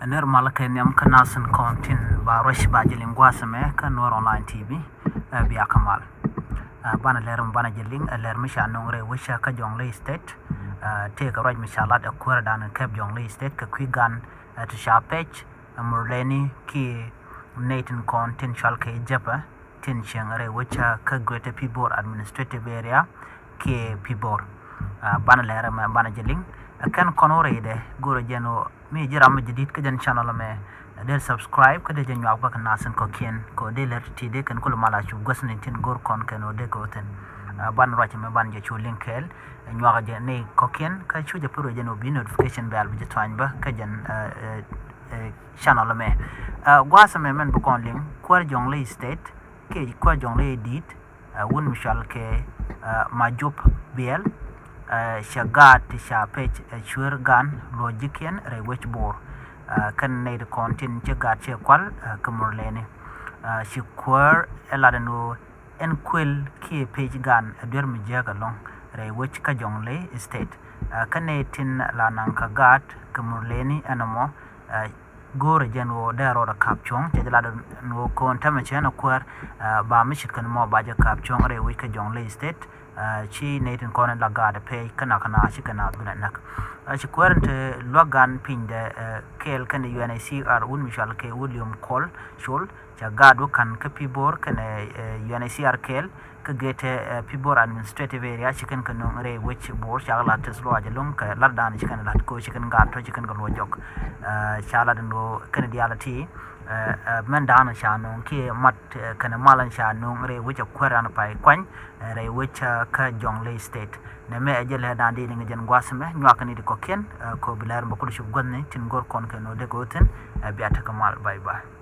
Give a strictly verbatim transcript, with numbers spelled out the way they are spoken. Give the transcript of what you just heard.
Nir mal kɛ nhiam kä nasin kɔn tin ba ruec ba jɛ liŋ gua̱a̱th ɛmɛ kä Nuer Online T V. Ɛ, bia kä mal. Ɛ, banɛ lɛr mi banɛ jɛ liŋ, ɛ, lɛr mi ca no̱o̱ŋ rɛy wec kä Jonglei State. Ɛ, tëëkɛ ruac mi ca lat ɛ kuäärdan kɛp Jonglei State kɛ kui̱ gan, ɛ, ti ca pɛc, ɛ, Murleni kiɛ nɛy tin kɔn tin cɔal kɛ Jɛpɛ tin cieŋ rɛy wec kä Greater Pibor Administrative Area kiɛ Pibor. Ɛ, banɛ lɛr mɛ banɛ jɛ liŋ. Ɛ, kɛn kɔn wä rɛydɛ go̱rɛ jɛn wä mi ji̱ ram mi jadid kä jɛn channel mɛ, ɛ, dee subscribe kä dee jɛ nyuak bä kɛ nasin kɔ̱kiɛn kɛ dee lɛr ti dee kɛn kul mal a cu guäthni tin go̱r kɔn kɛn wä dee kɛ wä thin. Ɛ, banɛ ruac mɛ banɛ jɛ cu liŋ kɛɛl. Ɛ, nyuak jɛ ni kɔ̱kiɛn kä cu jɛ pär wä jɛn wä bi notification bell bi jɛ tuany bä kä jɛn, ɛ, ɛ, ɛ, channel mɛ. Ɛ, gua̱a̱th mɛ mɛn bi kɔn liŋ kuäär Jonglei State kiɛ kuäär Jonglei Di̱i̱t, ɛ, wun mi cɔal kɛ, ɛ, Majop Biɛl, ɛ, cɛ gaat ti ca pec, ɛ, cuer gan luɔc ji̱kiɛn rɛy wec Bor. Ɛ, kɛn nɛy ti kɔn tin ci gaat cɛ kual, ɛ, kɛ Murleni. Ɛ, ci kuäär ɛ lat ɛn ɣöö ɛn kuël kiɛ pec gan ɛ duer mi jiääk ɛlɔ̱ŋ rɛy wec kä Jonglei State. Ɛ, kä nɛy tin la naŋ kɛ gaat kɛ Murleni ɛn ɛmɔ, ɛ, go̱o̱rɛ jɛn ɣöö dee rɔɔdɛ ka̱p cuɔ̱ŋ, cɛ jɛ lat ɛn ɣöö ko̱n täämɛ cɛ ɛn ɛ kuäär, ɛ, ba mi ce̱tkɛ ni mɔ ba jɛ ka̱p cuɔ̱ŋ rɛy wec kä Jonglei State. Ɛ, ci nɛy tin kɔn in la gaat ɛ pec kä nak kɛ na ci kɛ na bi nɛ näk. Ɛ, ci kuäär in te luäk gan pinydɛ, ɛ, kɛɛl kɛnɛ U N H C R wun mi cɔal kɛ William Kuol Col, cɛ gaat wä ka̱n kä Pibor kɛnɛ, ɛ, U N H C R kɛɛl kä Greater, ɛ, Pibor Administrative Area ci kɛn kɛ no̱o̱ŋ rɛy wec Bor, ca kɛ lat tɛth luaac ɛlɔ̱ŋ kɛ latdan ci kɛn lat kɛ ɣöö ci kɛn gaat tɔ̱ ci kɛn kɛ luɔc jɔk. Ɛ, ca lat ɛn ɣöö kɛnɛ diaal ɛ ti, ɛ, ɛ, mɛn da̱a̱n ca no̱o̱ŋ kiɛ mat, ɛ, kɛnɛ mal ca no̱o̱ŋ rɛy wec ɛ kuäär an pay kuany, ɛ, rɛy wec, ɛ, kä Jonglei State. Nɛ mɛ ɛ jɛ lɛ da̱a̱n di ni ŋɛ jɛn gua̱a̱th mɛ nyuak ni di kɔ̱kiɛn, ɛ, kɛ ɣöö bi lɛr mɛ kul cup guäthni tin go̱r kɔn kɛ no̱o̱ŋ dee kɛ wä thin, ɛ, bia tekɛ mal, bye bye.